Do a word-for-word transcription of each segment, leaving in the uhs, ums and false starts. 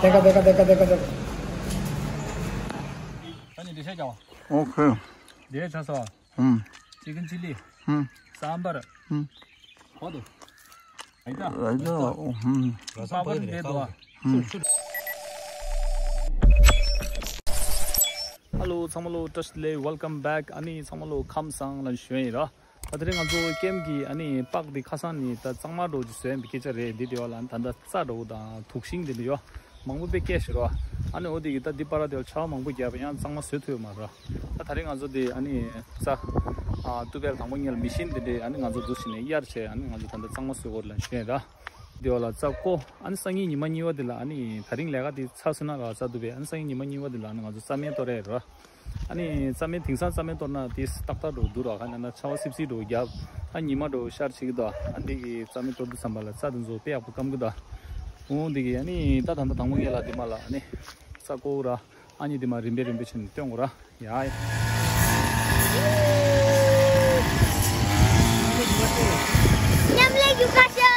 देखा, देखा, देखा, देखा, देखा। ཨོ་ཁེ། འདི་ཆ་ས། ཨུམ། ཅི་ཀན་ཅི་ལི། ཨུམ། སམ་བར། ཨུམ། གོ་དེ། རའི་ཏ། རའི་ཏ། ཨུམ། པ་པར་འདི་དོ། ཨུམ། ཧེ་ལོ་ཚང་མ་ལོ་བཀྲ་ཤིས་བདེ་ལེགས། Welcome back། ཨ་ནི་ཚང་མ་ལོ་ཁམས་བཟང་ལ་ཞུ་ཡིན་ར། ད་དེ་རིང་ང་ཚོ་ཀེམ་གི་ཨ་ནི་པགས་འདི་ཁ་སང་ནི་ད་གཙང་མ་འགྲོ་རྒྱུ་བཟོས་ཡིན་པའི་སྐད་ཆ་རེད། འདི་དེ་བ་ལ་ད་ལྟ་རྩྭ་འགྲོ་དང་དུག་ཤིང་འདི་འདྲ་ཡོད། མང་པོ་དཔེ་སྐྱེས་ཤི་རོ། ཨ་ནི་འོ་དེ་གི་ད་འདི་པར་དེ་ལ་ཆར་པ་མང་པོ་བརྒྱབ་ཡང་གཙང་མ་བཟོས་ཐུབ་ཡོད་མ་རེད། ད་ད་རེས་ང་ཚོ་དེ་ཨ་ནི་རྩྭ་ཨ་ཏུ་པལ་དང་པོ་ཉལ་མི་ཤིན་དེ་འདྲས་ཨ་ནི་ང་ཚོ་འདུག་ཕྱིན་ནས་གཡར་བྱས་ཨ་ནི་ང་ཚོ་ད་ལྟ་གཙང་མ་བཟོས་འོར་ལ་ཞུ་ཡ་ར། དེ་བ་ལ་རྩྭ་བརྐོ། ཨ་ནི་སང་ཉིན་ཉི་མ་གཉིས་པ་དེ་ལ་ཨ་ནི་ད་རིང་ལས་ཀ་དེ་ཚར་སོང་ན་ར་རྩྭ་ཏུ་པལ་ཨ་ནི་སང་ཉིན་ཉི་མ་གཉིས་པ་དེ་ལ་ཨ་ནི་ང་ཚོ་རྩྭ་སྨན་གཏོར་ཡ་ར། ཨ་ནི་རྩྭ་སྨན་དེང་སང་རྩྭ་སྨན་གཏོར་ན་དེ་ཏག་ཏག་འགྲོ་འདུག་ར། ཁ་ན་ན་ཆར་པ་སིབ་སིབ་འགྲོ་རྒྱབ། ཨ་ཉི་མ་འགྲོ་ཤར་ཆེ་གི་འདུག་ཨ་འདི་གི་རྩྭ་སྨན་གཏོར་དུས་ཙམ་པ་ལ་རྩྭ་དེ་ཚོ་དཔེ་ཡག་པོ་སྐམ་གི་འདུག་འོ་འདི་གི་ཨ་ནི་ད་ད་ལྟ་དང་པོ་ངེད་ལ་འདི་མ་ལ་ཨ་ནི་རྩྭ་བརྐོ་ར། ཨ་ནི་འདི་མ་རིམ་པས་རིམ་པས་བྱས་ནས་སྟོན་དགོས་ར། ཡ་ཡ། མཉམ་ལས་རྒྱུ་ཁ་ཤོ།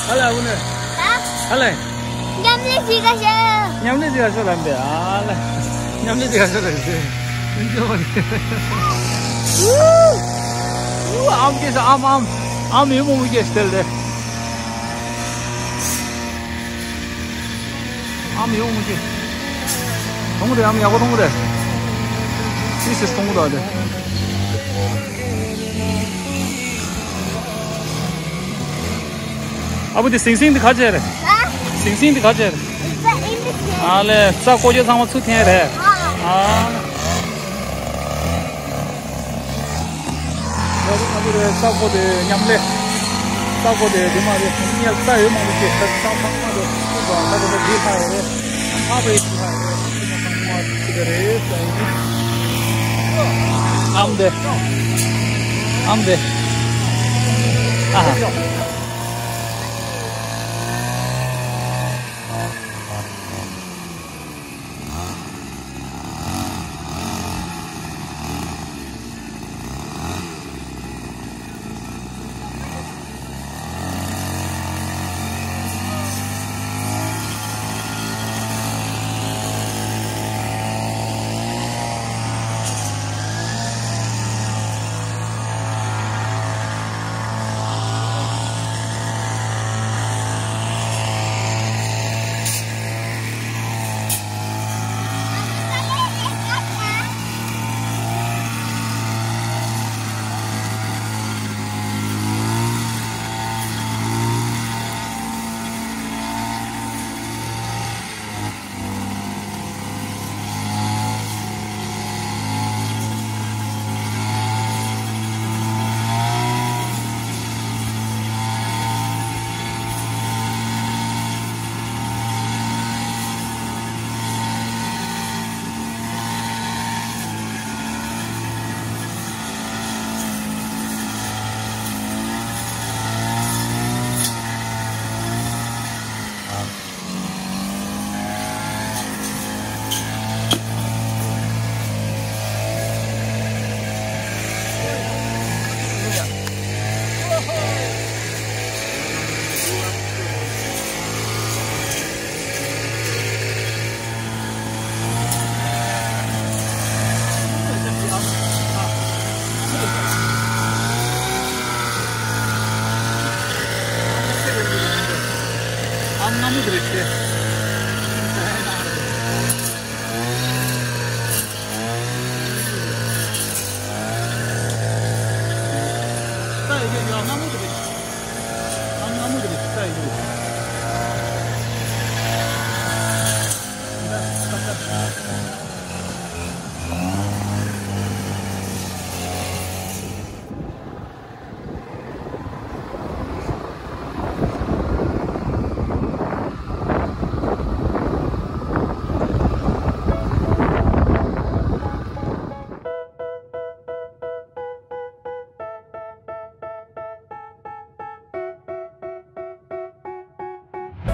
ཨ་ལ་འུ་ནེ། ཨ་ལ། མཉམ་ལས་ཅིག་ག་ཤོ། མཉམ་ལས་ཅིག་ག་ཤོ་ལབ་པས། ཨ་ལ། མཉམ་ལས་ཅིག་ག་ཤོ་ལབ་པས། ཨུ། ཨུ། ཨམ་སྐྱེས་ཤོ། ཨམ་ཨམ། ཨམ་ཡོད་མོ་མོ་སྐྱེས་ཤོ་དེ་ལ་དེ། ཨམ་ཡོང་མི་ཤེས། མཐོང་གི་རེད། ཨམ་ཡག་པོ་མཐོང་གི་རེད། ཅི་ཞིག་མཐོང་གི་འདུག་དེ། ཨ་བུ་དེ་ཟིང་ཟིང་དེ་ག་བྱས་རེད། ཨ། ཟིང་ཟིང་དེ་ག་བྱས་རེད། ཨ་ལས་རྩྭ་བརྐོ་རྒྱུ་ཚང་མ་ཚུར་འཐེན་རེད། ཨ། ད་རུང་ང་ཚོ་རེ་ས་གོ་དེ་མཉམ་ལས། ས་གོ་དེ་དེ་མ་རེད། ངས་ས་ཡོད་མང་པོ་ཞིག་ས་ས་ཐང་མ་དེ་ཁུག་པ་ད་དེ་ལ་རྗེས་ལྷག་ཡོད་རེད། ཨ་པའི་ཞིག་ལྷག་ཡོད་རེད། ཨམ་དེ། ཨམ་དེ། ཨ་ཧ།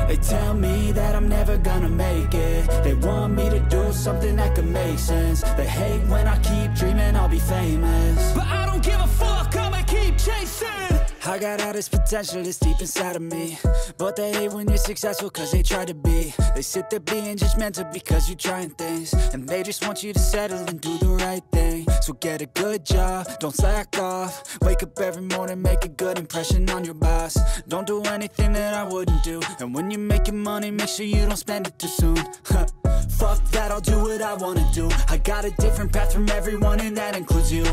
They tell me that I'm never gonna make it. They want me to do something that could make sense. They hate when I keep dreaming I'll be famous, but I don't give a fuck, I'ma keep chasing. I got all this potential that's deep inside of me, but they hate when you're successful 'cause they try to be. They sit there being judgmental because you're trying things, and they just want you to settle and do the right thing. So get a good job, don't slack off. Wake up every morning, make a good impression on your boss. Don't do anything that I wouldn't do. And when you're making money, make sure you don't spend it too soon. Fuck that, I'll do what I wanna do. I got a different path from everyone, and that includes you.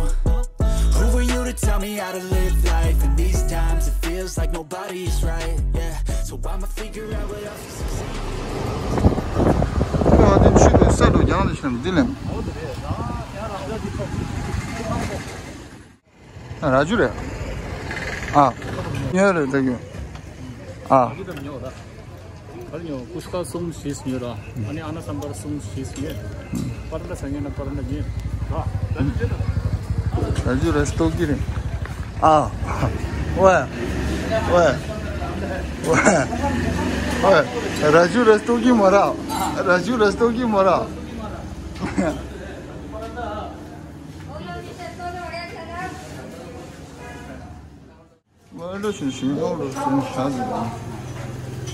Who are you to tell me how to live life? In these times, it feels like nobody's right, yeah. So I'ma figure out what else. ཨ་དེ་ཆུ་དེ་ས་རུ་རྒྱང་དུ་ཕྱིན་འདི་ལེམ། ར་ཇུ་རེད། ཨ། ཉོས་རེད་ད་གྱོན། ཨ། ཉོ་ད། ཉོ་ཀུཤ་ཀ་གསུམ་བཞི་ཉོས་ར། ཨ་ནི་ཨ་ན་སམ་བར་གསུམ་བཞི་ཉོས། པར་འདྲ་ས་ཉོས་ན་པར་འདྲ་ཉོས། ར་ཇུ་རེད་ལྟོ་གི་རེད། ཨ། ཝེ། ཝེ། ཝེ། ར་ཇུ་རེད་ལྟོ་གི་མ་ར། ར་ཇུ་རེད་ལྟོ་གི་མ་ར། ཨ་ལོ་ཞུ་ཞུ་ཡོང་ལོ་ཞུ་ཞག་གི་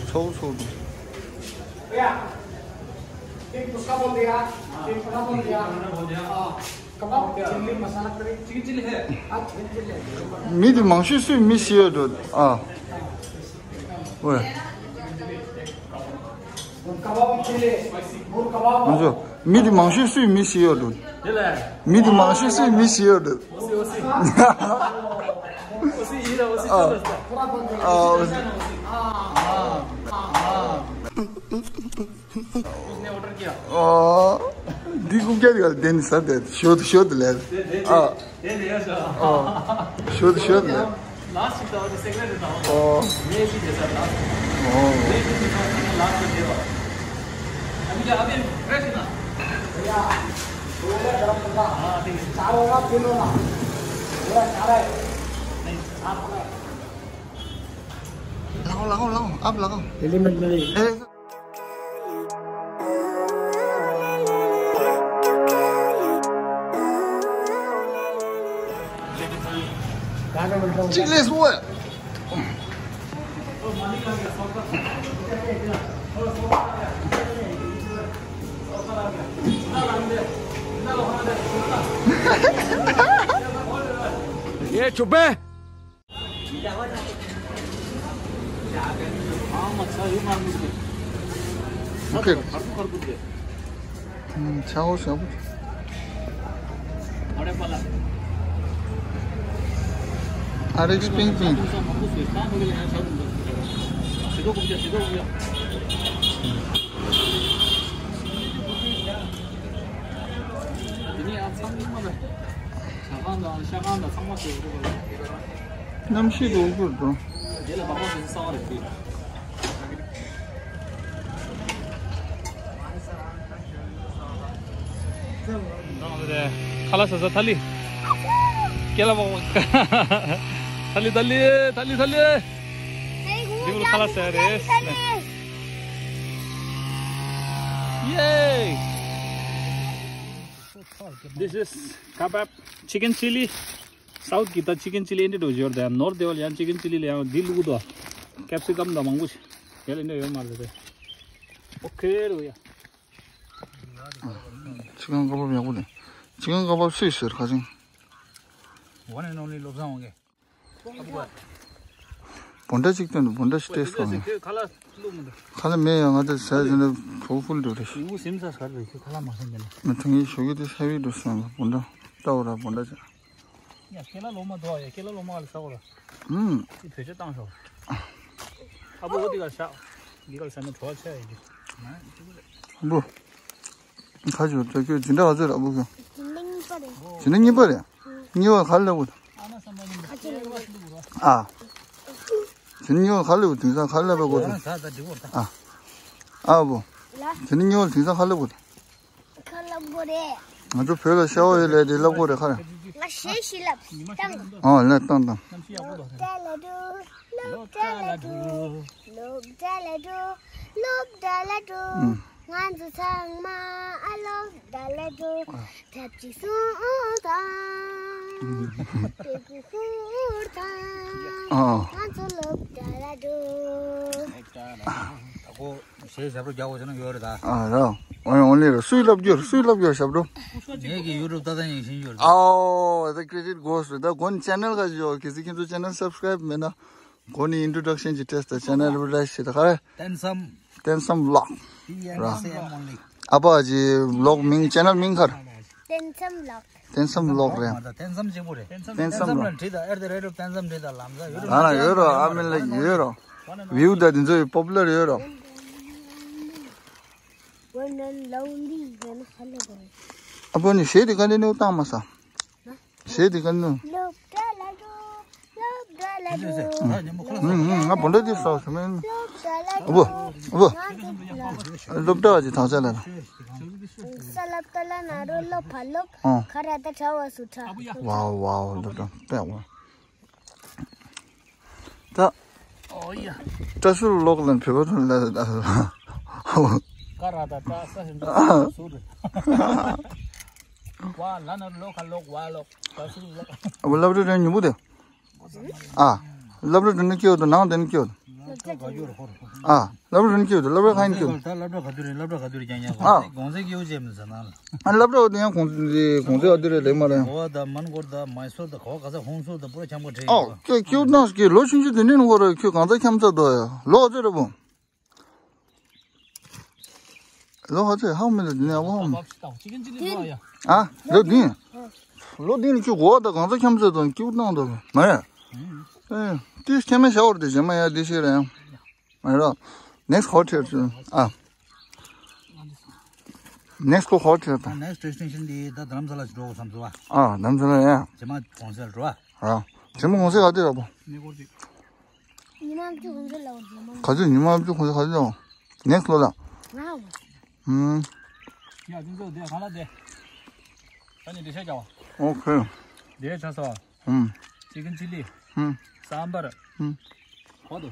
ཚོགས་ཚོགས་འདུག་མི་དེ་མང་ཤོས་སུས་མི་ཤེས་ཡོད་འགྲོ། ཨ། ཝེ། ང་ཚོ་མི་དེ་མང་ཤོས་སུས་མི་ཤེས་ཡོད་འགྲོ། མི་དེ་མང་ཤོས་སུས་མི་ཤེས་ཡོད་འགྲོ། ཨ། ཨ། འདི་ཀུ་ཀྱ་དེ་ག་དེ་ནི་ས་དེ་ཤོད་ཤོད་ལེ། ཨ། ཨ། ཤོད་ཤོད་ལེ། ཨོ། लगाओ, लगाओ, लगाओ, आप लगाओ। ཨོ་ཁེ། ཨུམ། ཆ་བོ་ཞབས་པོ། ཨ་རེ་སྤིང་སྤིང་། གནམ་གཤིས་དེ་འུ་ཚུགས་འགྲོ། ཁ་ལག་ཟ་ས་ཐ་ལི། ཁ་ལག་ཟ་ས་ཐ་ལི། ཁ་ལག་ཟ་ས་རེད། Yay! This is kebab, chicken chili. South གི་ད་chicken chili ཨེ་འདྲ་འགྲོ་ཞོར་དེ་North དེ་བ་ལ་ཡང་chicken chili ལ་ཡང་འདི་བླུགས་འདུག capsicum དང་མང་པོ་ཞིག་ཡ་ལ་འདྲ་ཡོད་མ་རེད། ཨོ་ཁེ་རེད་ཡ། chicken kebab ཡག་པོ་རེད། chicken kebab སུས་ཟེར་ཁ་ཅིང་། One and only བློ་བཟང་དབང་གིས། བོན་ཌ་གཅིག་སྟོན་དུ་བོན་ཌ་ཞིག་ཏེས་སོང་ནས། ཁ་ལག་མེད་ཡང་ང་དེ་ཟས་ཟིན་ན་ཕོ་ཕུལ་འགྲོ་རེད། ཡིན་གོ་སེམས་ས་སར་བས་ཁྱོད་ཁ་ལག་མ་སོང་མེད་ན། ང་ཐུང་ཡིན་ཞོགས་ཀྱི་དེ་ས་བི་འགྲོ་སོང་བོན་ཌ་ལྟ་བ་ར་བོན་ཌ་ཅིག་ཡ་ཁྱེད་ལ་ལོ་མ་དོ་ཡ་ཁྱེད་ལ་ལོ་མ་ག་ལ་ས་གོ་ལ། ཨུམ། ཅི་བེད་སྤྱོད་བཏང་ཤོག་ཨ་བོ་འོ་དེ་ག་ལ་ཤག་འདི་ག་ལ་ས་ན་གྲོ་བ་ཆ་ཡ་གི། བུ། ཁ་ཅིག་ད་ཁྱོད་འཛིན་གྲྭ་ག་ཚོད་རེད་ཨ་བུ་ཁྱོད། འཛིན་གྲྭ་གཉིས་པ་རེད། འཛིན་གྲྭ་གཉིས་པ་རེད། གཉིས་པ་ག་ལ་སླེབས་དགོས། ཁ་ཅིག་ལ་ཨ། འཛིན་གཉིས་པ་ག་ལ་སླེབས་དགོས། དེང་སང་ག་ལ་སླེབས་དགོས། ཨ། ཨ་བུ། འཛིན་གཉིས་པ་དེང་སང་ག་ལ་སླེབས་དགོས། ཁ་ལབ་དགོས་རེད། ང་ཚོ་བོད་ལ་ཤ་བ་ཡོད་ལས་དེ་ལབ་དགོས་རེད་ཁ་རེད། ང་ཞེས་ཞིག་ལབ་བཏང་། ཨོ་ལ་བཏང་བཏང་། སློབ་གྲྭ་ལ་འགྲོ། སློབ་གྲྭ་ལ་འགྲོ། སློབ་གྲྭ་ལ་འགྲོ། སློབ་གྲྭ་ལ་འགྲོ། ཨུམ། ང་ཚོ་ཚང་མ་ཨ་སློབ་གྲྭ་ལ་འགྲོ། ཨ། ཐབས་ཅིག་སོང་དང་། ཨུམ། དེ་གུ་ཧུར་དང་། ཨ། ང་ཚོ་སློབ་གྲྭ་ལ་འགྲོ། ད་གོ་ཞེས་ཞབས་བྲོ་རྒྱག་དགོས་ཟེར་ན་ཡོད་རེད་ད། ཨ་ར། ཨོ་ཡང་ཨོ་ལི་ར་སུས་ལབ་རྒྱུ་རེད། སུས་ལབ་རྒྱུ་རེད་ཞབས་བྲོ། ངས་ཀྱི་ཡུ་ཊུབ་ཏག་ཏག་ཡིན་ཤེས་ཡོད་རེད། ཨའོ། The credit goes to the གོ་ནི་ཆེ་ནལ་ག་ཞིག་ཡོད། གལ་སྲིད་ཁྱེད་ཚོ་ཆེ་ནལ་སབ་སི་ཀ་རའིབ་མེད་ན་གོ་ནི་ཨིན་ཊྲོ་ཌག་ཤན་གྱི་ཊེསི་ཊར་ཆེ་ནལ་རི་བར་ཊའི་ཛི་བྱེད་ད་ག་རེ། བསྟན་བསམ། བསྟན་བསམ་བློག T N S A M only. ཨ་ཕ་གི་བློག་མིང་ཆེ་ནལ་མིང་ག་རེ། བསྟན་བསམ་བློག་བསྟན་བསམ་བློག་རེད། བསྟན་བསམ་གཅིག་པོ་རེད། བསྟན་བསམ་བསྟན་བསམ་བློག་ལ་བྲིས་དང་ཨེར་ཏི་རེ་ཊི་བསྟན་བསམ་བྲིས་དང་ལམ་སང་ཡོད་རེད། ང་ལ་ཡོད་རོ། ཨ་མི་ལ་ཡོད་རོ། བིའུ་དང་དེ་ཚོ་པོ་པུ་ལར་ཡོད་རོ། One and lonely ཟེར་ན་ཧ་ལས་པ་རེད། ཨ་ཕོ་ནི་གཞས་དེ་ག་འདྲ་ནས་བཏང་མ་ས། གཞས་དེ་ག་ནས། སློབ་གྲྭ་ལ་འགྲོ། སློབ་གྲྭ་ལ་འགྲོ། ཨུམ་ཨུམ། ང་བོན་ཌ་དེ་ས་སོ་མིན། སློབ་གྲྭ་ལ་འགྲོ། ཨ་ཕོ། ཨ་ཕོ། ང་ཚོ་སློབ་གྲྭ་བ་ཅིག་ཐང་ཆད་ལ་ན། ས་ལབ་ཏ་ལ་ན་རོ་ལོ་ཕ་ལོ། ཨོ། ཁ་ར་ཏ་ཁྲ་བ་སུ་ཁྲ། ཝའོ་ཝའོ། སློབ་གྲྭ་པས་ཝ། ད། ཨོ་ཡ། བཀྲ་ཤིས་ལོག་ལ་བོད་པ་དང་ལ་ད། ཀ་ར་ད་ད་ས་ཞིག་འདུག་ཟུར། ཝ་ལ་ན་ལོ་ཁ་ལོག་ཝ་ལོག་བཀྲ་ཤིས་ལོག་ཨ་བོ་སློབ་གྲྭ་རེ་ཉུ་བོ་དེ། ཨ། སློབ་གྲྭ་རེ་ནི་སྐྱོ་དུ་ནང་དེ་ནི་སྐྱོ་དུ། ཨ། སློབ་གྲྭ་རེ་ནི་སྐྱོ་དུ་སློབ་གྲྭ་ཁ་ནི་སྐྱོ་དུ། ད་སློབ་གྲྭ་ག་དུས་རེད། སློབ་གྲྭ་ག་དུས་རེད་ཀྱང་ཡང་ཨ། གོང་ཚད་སྐྱེ་བོ་ཅེས་མི་ཟེར་ན། ཨ་སློབ་གྲྭ་དེ་ཡང་གོང་གོང་ཚད་ཨ་དུ་རེད་ལེགས་མ་རེད། གོ་བ་དང་མན་གོར་དང་མའི་སོར་དང་གོ་བ་ག་ས་ཧོང་སོར་དང་པུ་ར་ཆང་པོ་ཁྲེ། ཨོ་ཀྱོ་ཀྱོ་ནང་གི་ལོ་ཆུང་ཆུང་དེ་ནི་ནི་ཧོ་ར་ཁྱོད་གང་ཚ་འཁྱམ་ཚ་དོ་ཡ་ལོ་ཨ་ཚོད་རེད་བོ། ལོ་ཧ་ཚོད་ཧ་མི་ལ་དེ་ནས་ཨ་བ་ཧ་མི། ཨ་ལོ་བདུན། ལོ་བདུན་ལ་ཁྱོད་གོ་བ་དང་གང་ཚ་འཁྱམ་ཚ་དང་སྐྱིད་པོ་བཏང་དོ་མ་རེད། ཨེ་ཏིས་ཁྱེད་མེད་ཤ་བར་དེ་བྱེད་མ་ཡ་དེ་ཤེས་རེད་ཡང་། ཨ་རོ། ནེགསི་ཧོ་ཊེལ་ཨ། ནེགསི་ཁོ་ཧོ་ཊེལ་དང་། ནེགསི་ཌེ་སི་ཊི་ནེ་ཤན་འདི་ད་རྡ་རམ་ས་ལ་ཞིག་འགྲོ་དགོས་བསམ་སོང་བ། ཨ་རྡ་རམ་ས་ལ་ཡ། རྗེས་མ་གོང་སེལ་འགྲོ་བ། ཨ། རྗེས་མ་གོང་སེལ་ག་དུས་རག་པོ། ཉི་མ་བཅུ་གོང་སེལ་ལ་འོ་རྗེས་མ། ག་དུས་ཉི་མ་བཅུ་གོང་སེལ་ག་དུས་ཡོང་། ནེགསི་ལོ་ལ། ང་འོ། ཨུམ། ཡ་དེ་ཚོ་དེ་གང་ལ་དེ། ད་ནི་འདི་ཤ་རྒྱག་པ། ཨོ་ཁེ། དེ་ཆ་ས། ཨུམ། ཅི་ཀན་ཅི་ལི། ཨུམ། སམ་བར། ཨུམ། གོ་དོ།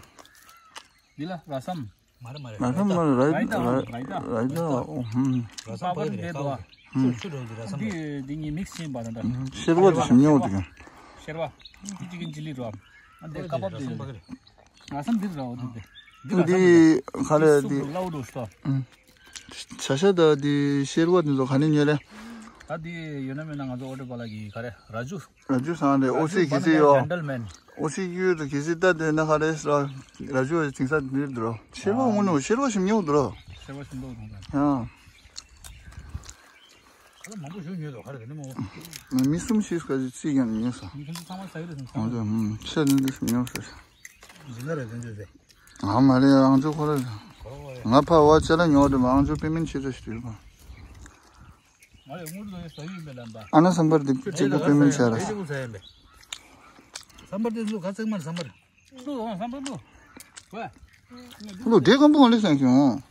འདི་ལ་ར་སམ། མ་རེད་མ་རེད། ར་སམ་མ་རེད། ར་ཡིད་ར་ཡིད་ར་ཡིད་ར། ར་ཡིད་ར། ཨོ་ཧུམ། ར་སམ་པ་པར་འདི་འདྲ་འདུག་ཨ། ཆུ་ཆུ་འགྲོ་འདི་ར་སམ་པ། འདི་འདི་གཉིས་མིག་སི་བྱས་པ་དང་འདྲ། ཤེར་བ་དེ་ཞིམ་ཉོ་འདུག་ཤེར་བ། འདི་ཅི་ཀན་ཅི་ལི་འགྲོ། ཨ་འདི་ཀ་པབ་འདི། ར་སམ་འདི་ར་འོ་འདི་འདི། འདི་ག་རེ་འདི། ལའོ་འགྲོ་ཤོ། ཨུམ། བྱ་ཤ་དང་འདི་ཤེར་བ་འདི་ཚོ་ག་ནས་ཉོས་རེད། ད་འདི་ཡོད་ན་མེད་ན་ང་ཚོ་ཨོ་ཏོ་པ་ལ་གི་ག་རེ་ར་ཇུ། ར་ཇུ་སང་རེད། ཨོ་སི་གི་སི་ཡོ། ཇེན་ཊལ་མེན། ཨོ་སི་གི་ཡོ་དང་གི་སི་ད་དེ་ན་ག་རེ་ས་ར་ཇུ་ཅིང་ས་འདིར་འདུག་རོ། ཤེར་བ་ཨོ་ནུ་ཤེར་བ་ཞིམ་ཉོ་འདུག་རོ། ཤེར་བ་ཞིམ་འདུག་རོ། ཡང་། ཁ་ལ་མང་པོ་ཞིག་ཉོས་འདུག་ག་རེ་ག་ནི་མོ། མི་གསུམ་ཞིག་ག་ཅིག་ཅིག་ཀྱང་ཉོས་ས། མི་ཁྱེད་ཚོ་ཚང་མ་ཟ་གི་རེད་ཟེར་ཨོ་ཙི་ཧུམ་ཤེར་ནི་འདི་ཞིམ་ཉོ་ཟེར། ཇི་ལ་རེད་དེ་འདྲ་ཟེར། ཨ་མ་རེད་ཨང་ཅོ་ཁོ་རེད། ཁོ་རེད། ང་ཕ་བ་ཅ་ལ་ཉོ་རེད་མ་ཨང་ཅོ་པེ་མེན་ཆེ་ཚ་ཞིག་དུས་པ། ང་ལས་དངུལ་ལོ་ཡི་ཟ་ཡུལ་མེད་ལམ་པ། ཨ་ན་སམ་བར་འདི་གཅིག་པོ་པེ་མེན་བྱས་ར། སམ་བར་འདི་ལུ་ག་ཚེག་མར་སམ་བར། ལུ་འོང་སམ་བར་ལུ། ལུ་དེ་ཀམ་པོ་ལེ་སང་ཁྱོང་།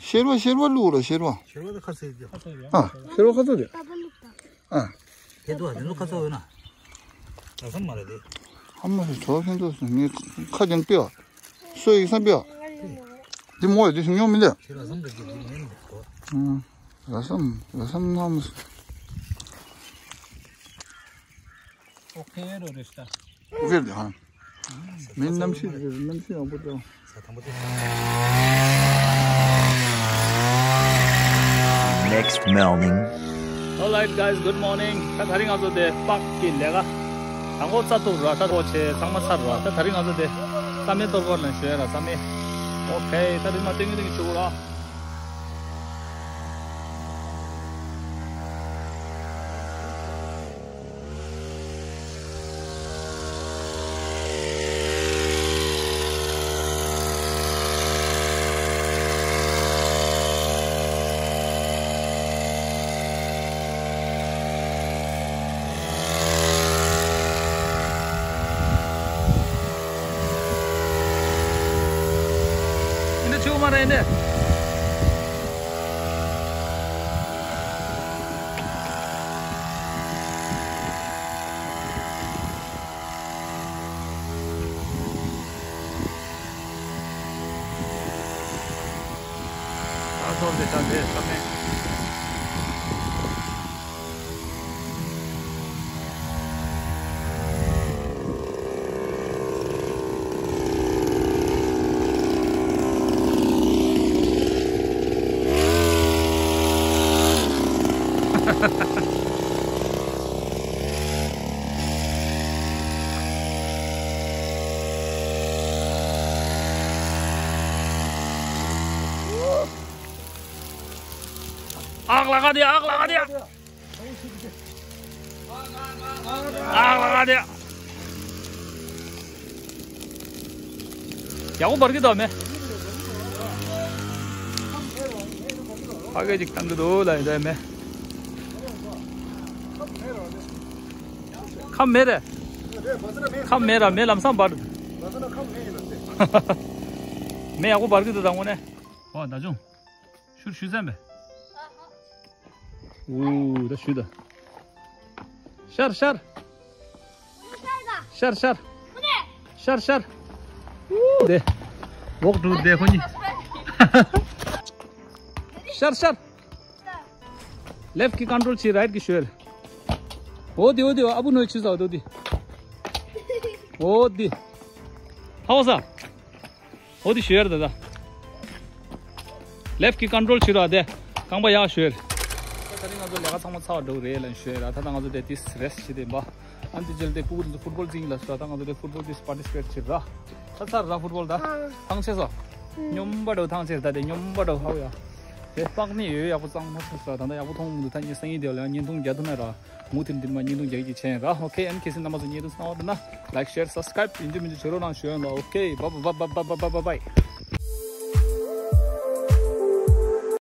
ཤེར་བ་ཤེར་བ་ལུ་ར་ཤེར་བ། ཤེར་བ་ད་ཁ་ཚེག་རྒྱ། ཨ་ཤེར་བ་ཁ་ཚེག་རྒྱ། ཨ། དེ་ཚོ་དེ་ཚོ་ཁ་ཚ་ཡོད་ན། ར་སམ་མ་རེད་དེ། ཧ་མ་རེད་ཚོ་ཁྱེད་ཚོ་སུ་ངས་ཁ་ཀྱང་སྤེལ་བ། སོ་ཡིག་སམ་སྤེལ་བ། དེ་མོ་ཡོད་དེ་སུ་ཉོ་མི་འདུག་དེ་ར་སམ་རེད་དེ་དེ་ངས་མི་འདུག་ཚོ། ཨང་། ར་སམ་ར་སམ་ནམ། ཨོ་ཁེ་རོ་རེ་སྟ། ཨོ་ཁེ་རེད་ཧ། མིན་གནམ་གཤིས་རེད་གནམ་གཤིས་ཡག་པོ་འདུག Next morning. Alright guys, good morning. ད་དེ་རིང་ང་ཚོ་དེ་པག་གི་ལས་ཀ་དང་པོ་རྩ་ཐུག་ར་ད་ཐོ་ཆེ་ཚང་མ་ཚར་ར་ད་དེ་རིང་ང་ཚོ་དེ་ ས་མེ་གཏོར་བར་ལ་ཞོལ་ར་ས་མེ། ཨོ་ཁེ། ད་རིང་མ་ཏིང་ངེ་ཏིང་ངེ་ཆུ་ར། འདི་ཆུ་མ་རེད་འདི། ཨ་ཐོར་དེ་ཆ་འདྲེ་ས་མེད། ཨག་ལ་ག་དེ། ཨག་ལ་ག་དེ། ཨག་ལ་ག་དེ། ཡག་པོ་འབར་གི་འདུག་མེ། ཕ་གི་ཅིག་བཏང་གི་འདུག་ལ་ཡིན་ད་མེ། ཁམས་མེ་རེད། ཁམས་མེ་ར་མེ་ལམ་སང་འབར། མེ་ཡག་པོ་འབར་གི་འདུག་ད་དངོས་གནས། ཨོ་ད་ཅུང་། ཤུར་ཤུར་ཙམ་པས། ཨུ་ད་ཤུ་ད། ཤར་ཤར། ཤར་ཤར། ཤར་ཤར། ཨུ་དེ། ཝོག་ཀྲུ་དེ་ཁོ་གཉིས། ཤར་ཤར། ལེཕ་གི་ཀོན་ཊོལ་བྱེད། རའིཊ་གི་ཤོད། འོ་དེ་འོ་དེ་ཨ་བུ་ནོའི་ཆུ་ཟ་འོ་དེ། འོ་དེ། ཧའོ་ས། འོ་དེ་ཤོད་ད་ད། ལེཕ་གི་ཀོན་ཊོལ་བྱེད་ར་དེ། རྐང་པ་ཡག་ཤོད། ད་རིང་ང་ཚོ་ལས་ཀ་ཚང་མ་ཚར་འགྲོ་རེད་ལ་ཤོད་ར། ད་ད་ང་ཚོ་དེ་ཏིས་རེ་སི་བྱེད་དེ་འབའ། ཨ་འདི་རྗེས་ལ་དེ་ཕྲུ་གུ་ཚོ་ཕུཊ་བོལ་རྩེ་ཡིན་ལ་སོ། ད་ང་ཚོ་དེ་ཕུཊ་བོལ་དེ་པར་ཊི་སི་པེཊ་བྱེད་ར། ད་ཚར་ར་ཕུཊ་བོལ་ད། ཨ། ཐང་ཆད་སོ། ཨ། སྙོམས་པ་འགྲོ་ཐང་ཆད་ད་དེ་སྙོམས་པ་འགྲོ་ཧའོ་ཡ། དེ་དཔག་ནི་ཡོད་ཡག་པོ་གཙང་མ་ཚོ་སོ། ད་ད་ཡག་པོ་མཐོང་མི་འདུག་ད་ངས་སང་ཉིན་དེ་ལ་ཡང་བརྙན་ཐུང་རྒྱག་ཐུབ་ན་ར། མུ་མཐུད་འདི་མ་བརྙན་ཐུང་རྒྱག་གི་ཆེན་ར། ཨོ་ཁེ། ཨན་ཁེ་སི་རྣམ་པ་ཚོ་བརྙན་ཐུང་གསང་བ་འདྲ་ན་ལའིཀ་ཤེར་སབ་སི་ཀ་རའིབ་ཡིན་རྒྱུ་མིན་རྒྱུ་བྱེད་རོགས་གནང་ཞུ་ཡོད་ལ། ཨོ་ཁེ། བ་བ་བ་བ་བ་བ་བ་བའི།